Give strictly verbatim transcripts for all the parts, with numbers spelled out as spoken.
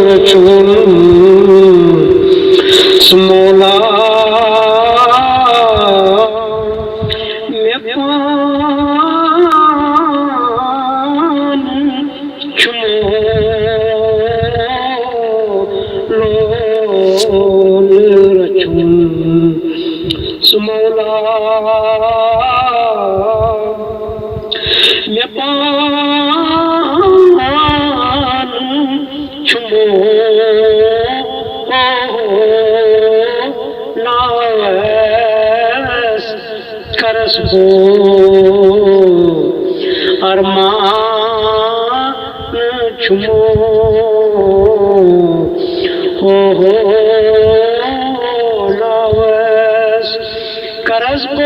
رچھُن سُہ مولا مےٚ پانہٕ چھُ مولوٗد رچھُن سُہ مولا مےٚ پانہٕ چھُ مولوٗد کرس بہٕ ارمان چھُ مولوٗد کرس بہٕ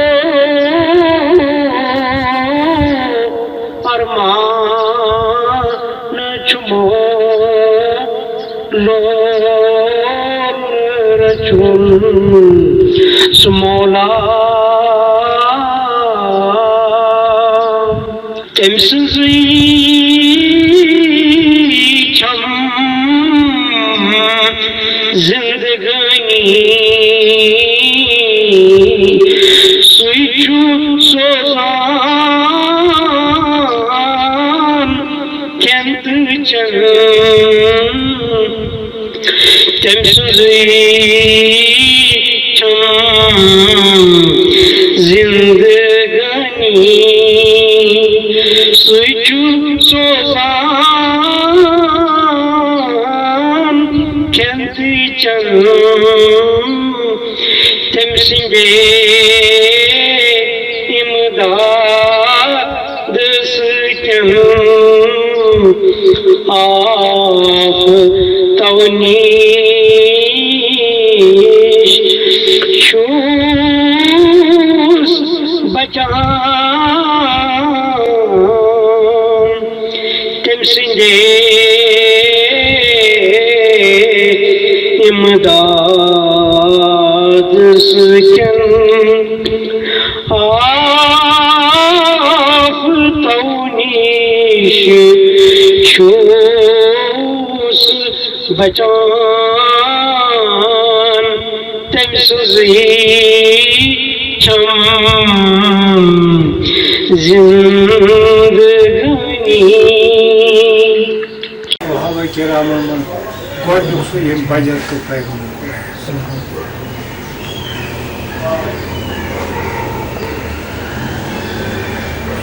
ارمان چھُ مولوٗد رچھُن سُہ مولا تٔمۍ سٕنٛزٕے چھم زندگٲنی سُے چھُ سوزان کھٮ۪ن تہٕ چٮ۪ن تٔمۍ سٕنٛزٕے چھم زندگٲنی سُے چھُ سوزان کھٮ۪ن تہٕ چٮ۪ن تٔمۍ سٕنٛدے اِمداد سۭتۍ آفتو نِش چھُس بچان۔ تٔمۍ سٕنٛدے اِمداد سۭتۍ آفتو نِش چھُس بچان۔ تٔمۍ سٕنٛزٕے چھم زندگٲنی۔ صحابہ کرامن منٛز گۄڈٕنیُک سُہ ییٚمۍ بجر تہٕ پیغمبر۔ سُہ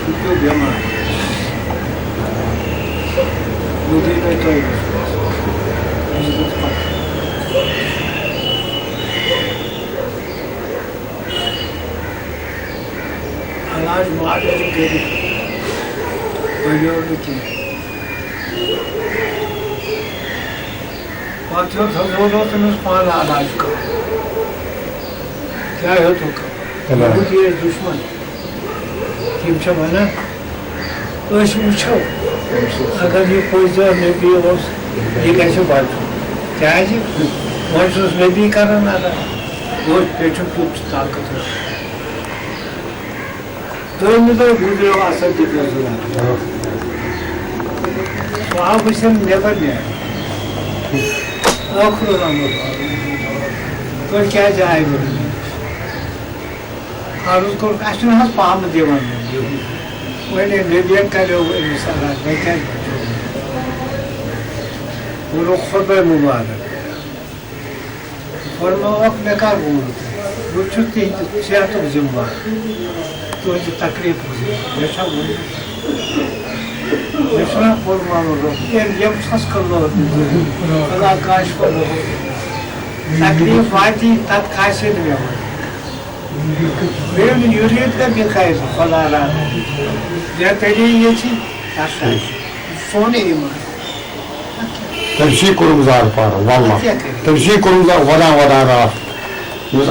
پیوٚو بٮ۪مار۔ مُدیٖرے تۄہہِ وٕچھوٕ۔ اَسہِ دوٚپ پَتہٕ۔ علاج معالج کٔرِتھ بَنیو نہٕ کینٛہہ۔ پَتہٕ ہیوٚت حضوٗرو تٔمِس پانہٕ علاج کَرُن۔ کیٛاہ ہیوٚتُکھ؟ علاج۔ یہوٗدی ٲسۍ دُشمَن۔ تِم چھِ وَنان، أسۍ وٕچھو، اگر یہِ پوٚزۍ نبی اوس، یہِ گژھِ بَچُن۔ کیٛازِ؟ وۄنۍ چھُس نبی کران علاج۔ وۄنۍ پیٚٹھِم کیُتھ چھُ طاقتور۔ دوٚیمہِ دۄہ گُزریو اَصٕل تہِ گُزریو۔ سُہ آو وٕچھِتھ نٮ۪بر نیران۔ ٲخرُن آمُت۔ تُہۍ کیٛازِ آیہِ نہٕ؟ عرض کوٚرُکھ، اَسہِ چھُنہٕ حظ پامہٕ دِوان۔ وۄنۍ ییٚلہِ نبیَن کَریو أمِس علاج، وۄنۍ کیٛازِ وٕچھو؟ ووٚنُکھ خۄطبَے مُبارک۔ فرمووُکھ، مےٚ کر ووٚن؟ بہٕ چھُس تِہنٛدِ صحتُک ذمہٕ وار، تُہنٛدِ تکلیفُک ذمہٕ وار۔ مےٚ چھا ووٚنمُت؟ مےٚ چھُنہ فرموومُت رۄب؟ أمۍ ییٚمۍ ژھۄس کٔر لوگ، اللہ کاش پَتہٕ تکلیف واتی، تَتھ کھاسہِ نہٕ مےٚ وۄنۍ۔ بیٚیہِ نہٕ یُریٖد کا بِخیر خۄدا را۔ یا تیٚلے یہِ چھِ تَتھ کھاسہِ۔ سونُے ایٖمان۔ تٔمۍ چھُے کوٚرمُت زارٕ پارٕ، واللہ۔ تٔمۍ چھُے کوٚرمُت زارٕ، ودان ودان راتھ۔ یُس